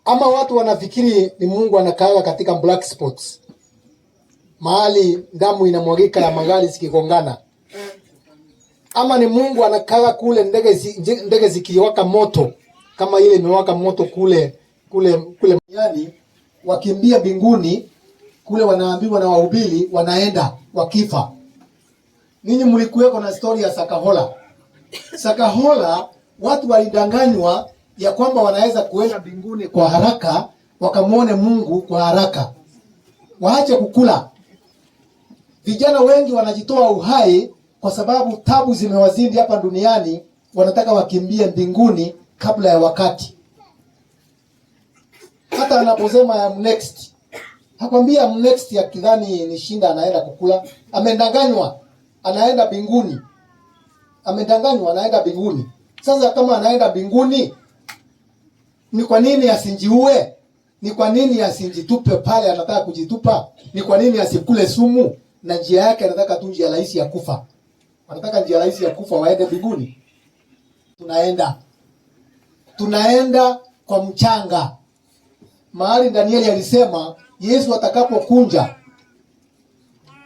Ama watu wanafikiri ni Mungu anakaa katika black spots, mahali damu inamwagika ya magari zikigongana, ama ni Mungu anakaa kule ndege zikiwaka moto kama ile imewaka moto kule kule kule, yani wakimbia mbinguni kule, wanaambiwa na wahubiri, wanaenda wakifa. Ninyi mlikuweko na story ya Sakahola. Sakahola watu walidanganywa ya kwamba wanaweza kuenda mbinguni kwa haraka, wakamwone Mungu kwa haraka, waache kukula. Vijana wengi wanajitoa uhai kwa sababu tabu zimewazidi hapa duniani, wanataka wakimbie mbinguni kabla ya wakati. Hata anaposema I'm next, hakwambia I'm next akidhani ni shinda anaenda kukula. Amedanganywa, anaenda mbinguni. Amedanganywa, anaenda mbinguni. Sasa kama anaenda mbinguni, ni kwa nini asinjiue? Ni kwa nini asinjitupe pale anataka kujitupa? Ni kwa nini asikule sumu? Na njia yake anataka tu njia rahisi ya kufa. Wanataka njia rahisi ya kufa waende mbinguni. Tunaenda kwa mchanga, mahali Danieli alisema Yesu atakapokunja.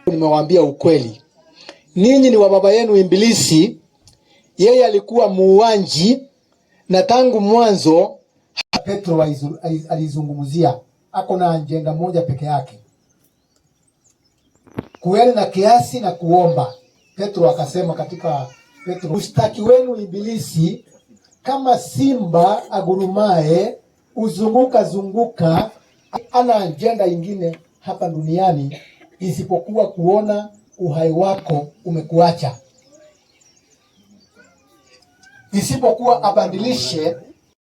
Nimewaambia ukweli, ninyi ni wa baba yenu Ibilisi, yeye alikuwa muuaji na tangu mwanzo. Petro alizungumzia, ako na ajenda moja peke yake, kuweni na kiasi na kuomba. Petro akasema katika Petro, mshtaki wenu Ibilisi kama simba agurumae uzunguka zunguka. Ana ajenda ingine hapa duniani isipokuwa kuona uhai wako umekuacha, isipokuwa abadilishe